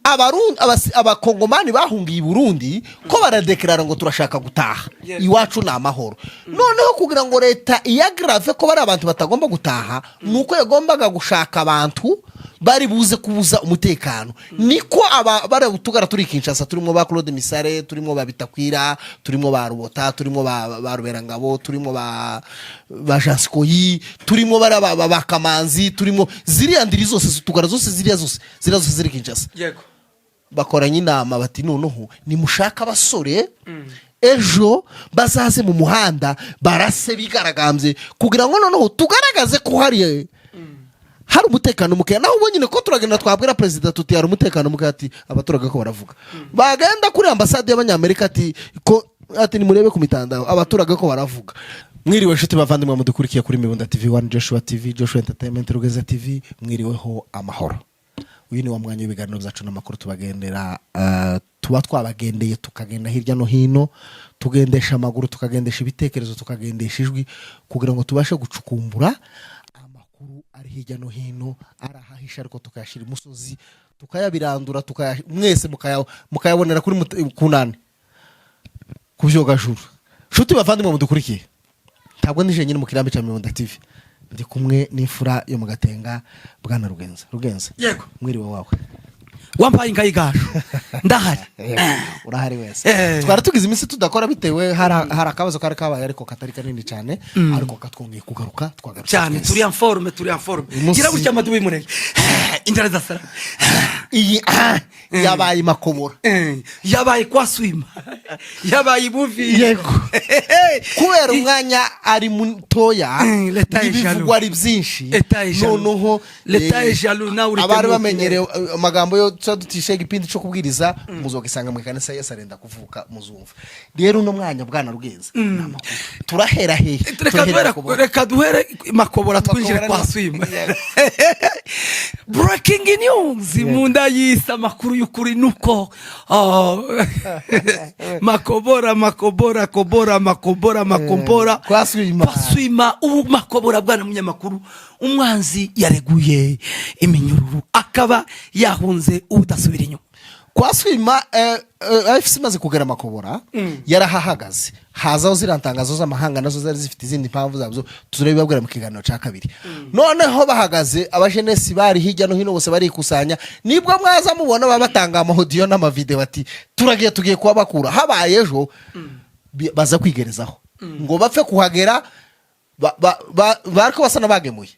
Abakongomani bahungiye i Burundi ko baradekarara ngo turashaka gutaha, iwacu ni amahoro. Noneho kugira ngo leta iyagarave ko bari abantu batagomba gutaha, ni uko yagombaga gushaka abantu bari buze kubuza umutekano. Niko aba bari utugara turi Kinshasa, turimo ba Claude Misare, turimo ba Bitakwira, turimo ba Rubota, turimo ba Ruberangabo, turimo ba Jansikoyi, turimo bari ba Kamanzi, turimo ziriya ndiri zose, utugara zose, ziriya zose ziri Kinshasa. Bakoranye inama bati: "Noneho nimushaka abasore, ejo bazaze mu muhanda barase bigaragambye, kugira ngo noneho tugaragaze ko hari umutekano mukeya." Naho ubu nyine ko turagenda twabwira perezida tuti hari umutekano mukeya, ati abaturage ko baravuga. Bagenda kuri ambasade y'Abanyamerika, ati ko ati nimurebe ku mitandao, abaturage ko baravuga. Mwiriwe inshuti bavandimwe mudukurikiye kuri Mibunda TV 1, Joshua TV, Joshua Entertainment, Rugeza TV, mwiriweho amahoro. Uyu ni wa mwanya w'ibiganiro byacu n'amakuru tubagendera, tuba twabagendeye, tukagenda hirya no hino, tugendesha amaguru, tukagendesha ibitekerezo, tukagendesha ijwi, kugira ngo tubashe gucukumbura amakuru ari hirya no hino, ari ahahisha ariko tukayashyira imusozi, tukayabirandura, mwese mukayabonera kuri kunani ku byogajuru. Nshuti bavandimwe mudukurikiye, ntabwo ndi jenyine mu kirambi cya Mibunda TV, ndi kumwe n'imfura yo mu Gatenga, bwana Rugenza. Rugenza. Yego. Mwiriwe wawe. Wampaye inka y'igaju, ndahari. Urahari wese. Eh. Twari tugize iminsi tudakora bitewe hari akabazo kari kabaye, ariko katari kanini cyane, ariko katwongeye kugaruka, twagarutse cyane. twese. Turi en forme, turi en forme. Gira gutya amadubi murege inzara za sara. Iyi yabaye Makobora. Yabaye kwa Swima, yabaye ibuvi. Yego. Kubera umwanya ari mutoya, Leta est n'ibivugwa ari byinshi. Leta est jaloux. Noneho Leta est jaloux, nawe urite abari mu bamenyereye amagambo yo tuba dutishe igipindi cyo kubwiriza, muzogisanga mu ikanisa Yesu arenda kuvuka, muzumva. Rero uno mwanya, bwana Rugenza, ni amakuru. Turahera hehe? Reka Turahera duhere. Makobora. Reka duhere Makobora, twinjire Makobora kwa Swima. Breaking news mu nda y'isi, amakuru y'ukuri nuko, oh, Makobora, Makobora, Kobora, Makobora, Makombora. Kwa Swima. Kwa Swima. Ubu Makobora, bwana munyamakuru, umwanzi yareguye iminyururu, akaba yahunze ubudasubira inyuma. Kwa Swima, AFC imaze kugera Makobora yarahahagaze, hazaho ziriya ntangazo z'amahanga, nazo zari zifite izindi mpamvu zabyo, turabibabwira mu kiganiro cya kabiri. Noneho bahagaze, abajenesi bari hirya no hino bose barikusanya, nibwo mwaza mubona baba batanga ama audio n'ama video bati turagiye, tugiye kuhabakura. Habaye ejo baza kwigerezaho ngo bapfe kuhagera, bariko basa n'abagemuye,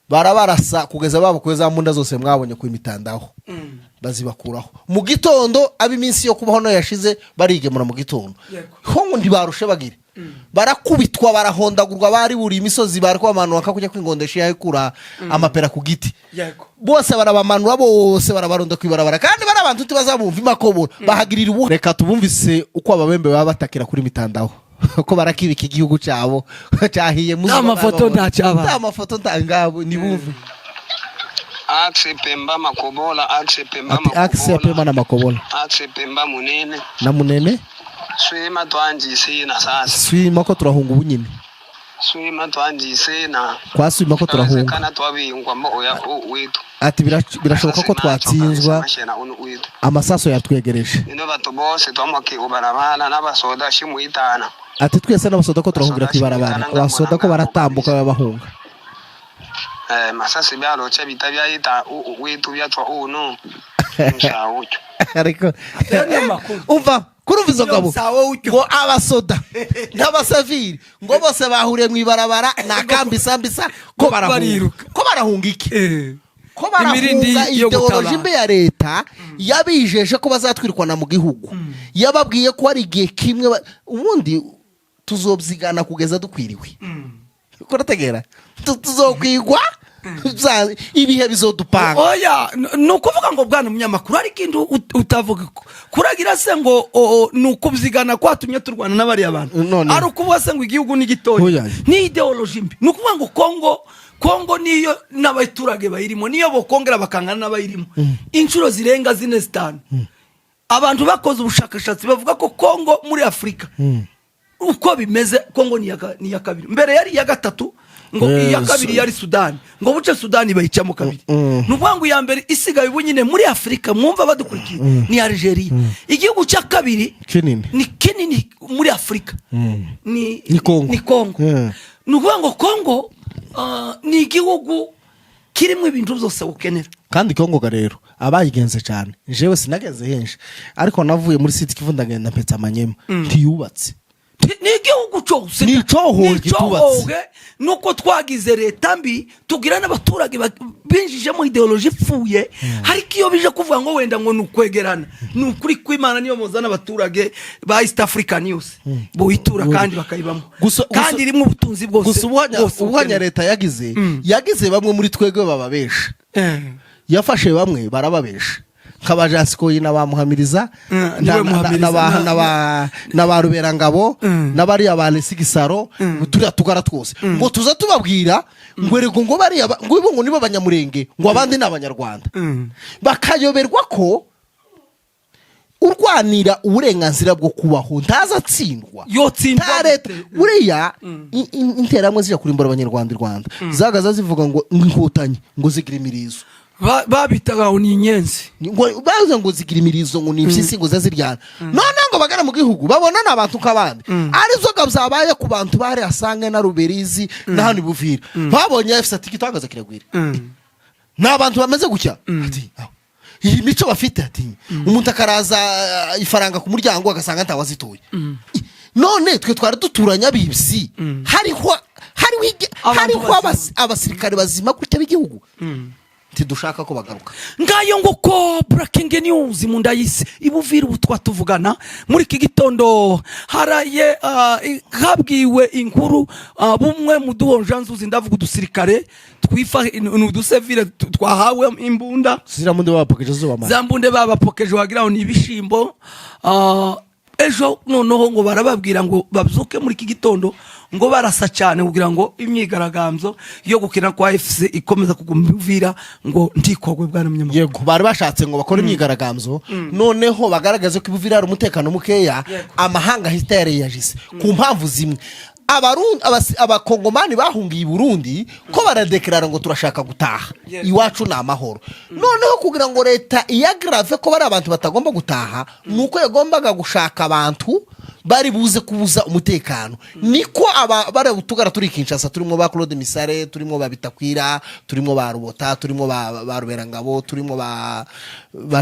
barabarasa kugeza babukuye za mbunda zose mwabonye ku imitandaho, bazibakuraho mu gitondo. Ab'iminsi yo kubaho nayo yashize, barigemura mu gitondo. Ho ngo ntibarushe bagire, barakubitwa, barahondagurwa, bari buri imisozi, bari kubamanura kujya kwingondesha yayikura amapera ku giti. Bose barabamanura, bose barabarunda ku ibarabara, kandi bari abantu tubazabumva imakobora bahagirira ubu. Reka tubumvise uko Ababembe baba batakira kuri mitandaho ko barakibika igihugu cyabo cyahiye. Nta mafoto, nta cyabaye. Nta mafoto, nta ngabo, nibumve. Axe Pemba Makobola, axe Pemba. Ati axe ya Pemba na Makobola. Axe Pemba Munene. Na Munene. Swima twanjisina sasa. Swima ko turahunga ubu nyine. Swima twanjisina. Kwa Swima ko turahunga. Kana twabingwa mo oya witu. Ati birashoboka ko twatsinzwa. Mashena unu witu. Amasaso yatwegereje. Ino bato bose twamwaki ubarabala n'abasoda shimuitana. Ati twese n'abasoda ko turahungira ku ibarabara, abasoda ko baratambuka babahunga. Masasi byalocha bita byayita witu byacwa uno mshawucho. Ariko Ayo niyo makuru. Umva kurumva izo ngabo Sawa utyo. ngo abasoda n'abasaviri ngo bose bahuriye mu ibarabara ni akambisambisa ko barahunga. Bariruka. Ko barahunga iki? Ko Imirindi barahunga yo ideology gutabara. mbi ya leta yabijeje ko bazatwirukana mu gihugu, yababwiye ko hari igihe kimwe ubundi tuzobyigana kugeza dukwiriwe. Kurategera tuzokwigwa, ibihe bizodupanga. Oya, ni ukuvuga ngo bwana munyamakuru, hari ikintu utavuga kuragira se ngo ni ukubyigana kwatumye turwana n'abariya bantu? None. Ari ukuvuga se ngo igihugu ni gitoya? Oya. Ni ideology mbi. Ni ukuvuga ngo Kongo niyo n'abaturage bayirimo, niyo bokongera bakangana n'abayirimo inshuro zirenga zine, zitanu. Abantu bakoze ubushakashatsi bavuga ko Kongo muri Afurika uko bimeze, Kongo ni iya kabiri, mbere yari iya gatatu. Ngo iya kabiri yari Sudani, ngo buce Sudani bayicamo kabiri. Ni ukuvuga ngo iya mbere isigaye ubu nyine muri Afurika, mwumva badukurikiye, ni Algeria. Igihugu cya kabiri Kinini. ni kinini muri Afurika ni Ni Congo. Ni Congo. Ni ukuvuga ngo Congo ni igihugu kirimo ibintu byose ukenera. Kandi Kongo ga rero abayigenze cyane, jewe sinagenze henshi, ariko navuye muri Sud-Kivu ndagenda mpetsa Manyema, ntiyubatse. Ni igihugu cyose. Ni icohohe Ni kitubatse. icohohe, nuko twagize leta mbi, tugira n'abaturage binjijemo idéologie ipfuye. Ariko iyo bije kuvuga ngo wenda ngo ni ukwegerana, ni ukuri kw'Imana, niyo muzana abaturage ba East African yose buyitura kandi bakayibamo kandi irimo ubutunzi bwose Gusa ubuhanya bwose ubuhanya bukenewe. leta yagize bamwe muri twebwe bababesha. Yafashe bamwe barababesha, nk'aba Jasikoyi na ba Muhamiriza Niwe Muhamiriza, na ba Ruberangabo n'abariya ba Lesigisaro, turiya tugara twose, ngo tuza tubabwira ngo erego ngo bariya ngo ibo ngo nibo Banyamurenge, ngo abandi ni Abanyarwanda. Bakayoberwa ko urwanira uburenganzira bwo kubaho ntaza atsindwa. Yotsindwa Nta leta gute? Buriya interahamwe zijya kurimbura Abanyarwanda i Rwanda, zagaza zivuga ngo Inkotanyi ngo zigira imirizo. Babitaga ngo ni inyenzi. Ngo bavuze ngo zigira imirizo, ngo ni impyisi, ngo zize ziryana. Noneho ngo bagana mu gihugu babona ni abantu nk'abandi. Arizo ga zabaye ku bantu bari asange na Ruberizi na hano i Buvira, babonye afise ati igitangaza kiragwira, ni abantu bameze gutya, ati "Aho, iyi mico bafite", ati umuntu akaraza ifaranga ku muryango agasanga ntawazitoye. None twe twari duturanye abibyi, hariho Abantu hariho bazima. Abasirikare bazima gutya b'igihugu, ntidushaka ko bagaruka. Ngayo nguko, breaking news mu nda y'isi ibuvira. Ubu twatuvugana muri iki gitondo haraye habwiwe inkuru bumwe mu duhonjanzuzi, ndavuga udusirikare twifa, ni udusevire twahawe imbunda. Ziriya mundi babapokeje zo bamara. Za mbunde babapokeje wagira ngo ni ibishimbo. Ejo noneho ngo barababwira ngo babyuke muri iki gitondo ngo barasa cyane kugira ngo imyigaragambyo yo gukina kwa FC ikomeza kuguma Uvira ngo ntikogwe, bwana munyamakuru. Yego, bari bashatse ngo bakore imyigaragambyo, noneho bagaragaze ko ibuvira hari umutekano mukeya. Amahanga ahita yareyajise ku mpamvu zimwe. Abakongomani bahungiye i Burundi ko baradeclarara ngo turashaka gutaha, iwacu ni amahoro. Noneho kugira ngo leta iyagrave ko bari abantu batagomba gutaha, ni uko yagombaga gushaka abantu bari buze kubuza umutekano. Niko aba bari utugara turi Kinshasa, turimo ba Claude Misare, turimo ba Bitakwira, turimo ba Rubota, turimo ba Ruberangabo, turimo ba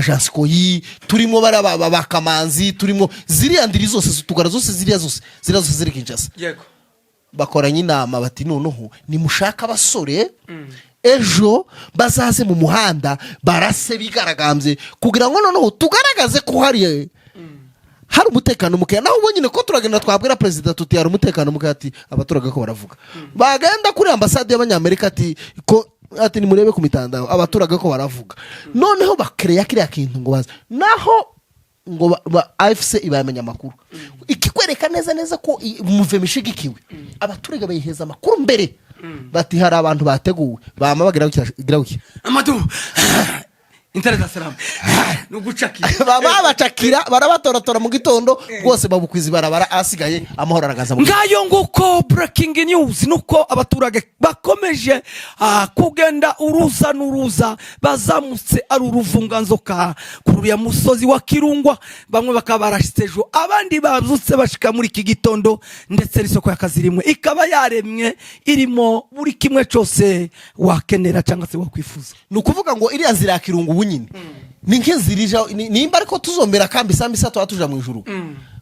Jansikoyi, turimo bari ba Kamanzi, turimo ziriya ndiri zose, utugara zose, ziriya zose ziri Kinshasa. Bakoranye inama bati noneho nimushaka abasore ejo bazaze mu muhanda barase bigaragambye, kugira ngo noneho tugaragaze ko hari umutekano mukeya. Naho ubu nyine ko turagenda twabwira perezida tuti hari umutekano mukeya, ati abaturage ko baravuga. Bagenda kuri ambasade y'Abanyamerika, ati ko ati nimurebe ku mitandao abaturage ko baravuga. Noneho bakereya kiriya kintu ngo baze, naho ngo AFC ibamenya amakuru, ikikwereka neza neza ko muvema ishigikiwe. Abaturage bayiheza amakuru mbere, bati hari abantu bateguwe bama bagira gutya, gira gutya. Amadu intare za salamu ni ugucakira. Baba babacakira, barabatoratora mu gitondo rwose, babukwiza ibarabara, asigaye amahoro aragaza mu Ngayo nguko, breaking news nuko abaturage bakomeje kugenda uruza n'uruza, bazamutse ari uruvunganzoka kuri uriya musozi wa Kirungwa. Bamwe bakaba barashitse ejo, abandi babyutse bashika muri iki gitondo. Ndetse n'isoko y'akazi rimwe ikaba yaremwe, irimo buri kimwe cyose wakenera cyangwa se wakwifuza. Ni ukuvuga ngo iriya nzira ya Kirungu ubu nyine ni nk'inzira ija nimba ariko tuzombera kambi isambi isa tuba tuja mu ijuru.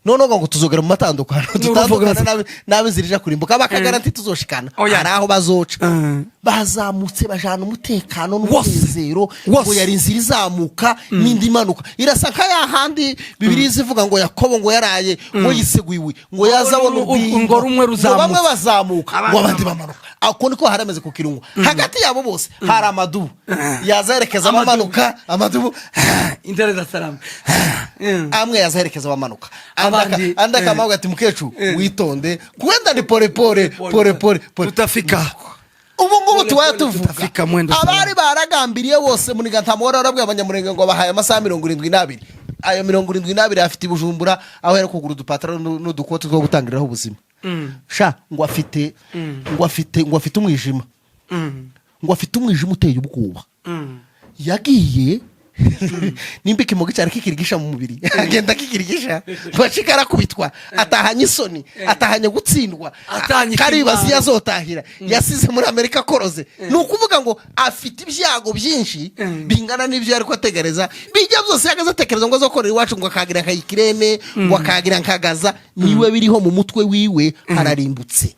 Noneho ngo tuzogera mu matandukano, tutandukana n'ab'inzira ija kurimbuka, bakagaranti tuzoshikana. Oya. Hari aho bazoca bazamutse bajana umutekano n'umunezero. Wose. Ngo yari inzira izamuka n'indi imanuka, irasa nka ya handi Bibiliya izivuga ngo Yakobo ngo yaraye ngo yiseguye iwe, ngo yaza abona urwingo. Ngo rumwe Ngo bamwe ruzamutse. bazamuka, ngo abandi bamanuka. Ako niko harameze ku Kirungu. Hagati yabo bose hari amadubu yaza yerekeza Amadubu. abamanuka, amadubu. Intare za salamu. Amwe yaza yerekeza abamanuka, andi akamavuga ati mukecuru witonde, kwenda ni pole pole pole pole pole. Tutafika. Ubu ngubu Pole tubaye pole tuvuga tutafika mwendo abari baragambiriye bose muniga ntamuhora warabwiye Abanyamurenge ngo bahaye amasaha 72. Ayo 72 afite i Bujumbura aho yari kugura udupataro n'udukoti two gutangiriraho ubuzima. Sha, ngo afite umwijima, ngo afite umwijima uteye ubwoba. Yagiye nimba ikimogo cyari kikirigisha mu mubiri, agenda kikirigisha, bacika, arakubitwa, atahanye isoni, atahanye gutsindwa. Atahanye karibaza ikimwaro. iyo azotahira yasize muri Amerika akoroze. Ni ukuvuga ngo afite ibyago byinshi bingana n'ibyo yari ategereza bijya byose. Yagaze atekereza ngo azokorera iwacu, ngo akagira nka Ikirene, ngo akagira nka Gaza. Niwe biriho mu mutwe wiwe, hararimbutse.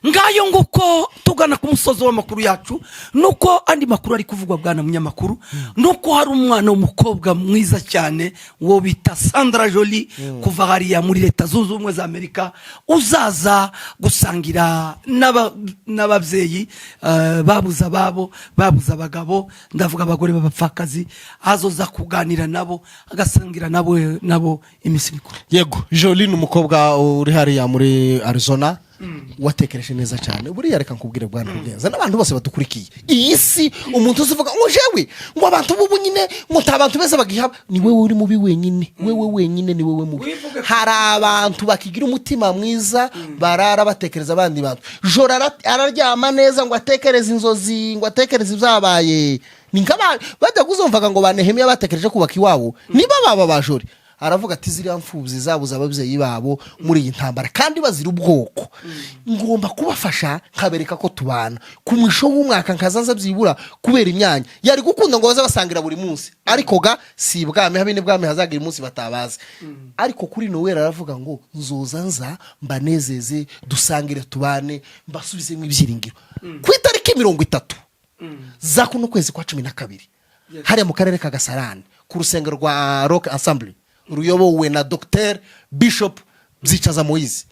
Ngayo nguko, tugana ku musozo w'amakuru yacu, nuko andi makuru ari kuvugwa, bwana munyamakuru, nuko hari umwana w'umukobwa mwiza cyane wo bita Sandra Jolie kuva hariya muri Leta Zunze Ubumwe za Amerika, uzaza gusangira n'ababyeyi babuze ababo, babuze abagabo, ndavuga abagore b'abapfakazi. Azoza kuganira nabo, agasangira nabo iminsi mikuru. Yego, Jolie ni umukobwa uri hariya muri Arizona watekereje neza cyane. Buriya reka nkubwire, bwana Rugenza, n'abantu bose badukurikiye, iyi si umuntu uzivuga ngo jewe, ngo abantu bubu nyine, ngo nta bantu beza bagihaba, ni wowe uri mubi wenyine. Wewe wenyine ni wowe mubi. Wivuge. Hari abantu bakigira umutima mwiza, barara batekereza abandi bantu. Joro araryama neza ngo atekereze inzozi, ngo atekereze ibyabaye. Ni nk'aba bajya kuzumvaga ngo ba Nehemiya batekereje kubaka iwabo. Niba baba ba Jori, aravuga ati: "Ziriya mfubyi zabuze ababyeyi babo muri iyi ntambara kandi bazira ubwoko, ngomba kubafasha nkabereka ko tubana." Ku mwisho w'umwaka nkazaza byibura kubera imyanya yari gukunda ngo baze basangira buri munsi, ariko ga si ibwami, habe n'ibwami hazagira umunsi batabazi. Ariko kuri Noweli aravuga ngo: "Nzoza nza mbanezeze, dusangire, tubane, mbasubizemo ibyiringiro." Ku itariki 30 za kuno kwezi kwa 12, hariya mu karere ka Gasarani, ku rusengero rwa Rock Assembly ruyobowe na Dr Bishop Byicaza Moise,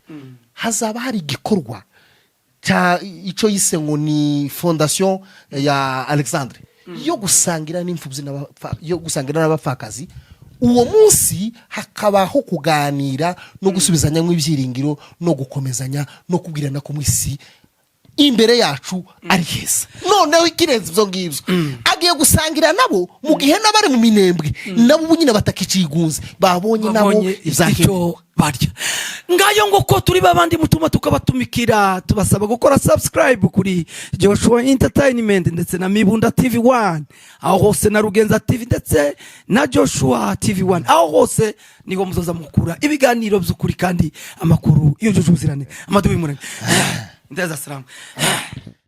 hazaba hari igikorwa cya icyo yise ngo ni Fondation ya Alexandre yo gusangira n'imfubyi yo gusangira n'abapfakazi. Uwo munsi hakabaho kuganira no gusubizanyamo ibyiringiro no gukomezanya no kubwirana ko mu isi imbere yacu ari heza. Noneho ikirenze ibyo ngibyo, agiye gusangira nabo mu gihe n'abari mu Minembwe nabo ubu nyine batakicigunze, babonye nabo babonye ibyahinduka. Icyo barya. Ngayo nguko, turi babandi mutuma tukabatumikira, tubasaba gukora subscribe kuri Joshua Entertainment ndetse na Mibunda TV 1, aho hose, na Rugenza TV ndetse na Joshua TV 1. Aho hose niho muzoza mukura ibiganiro by'ukuri kandi amakuru yujuje ubuzirane. Amadubi murenge ndeza salamu.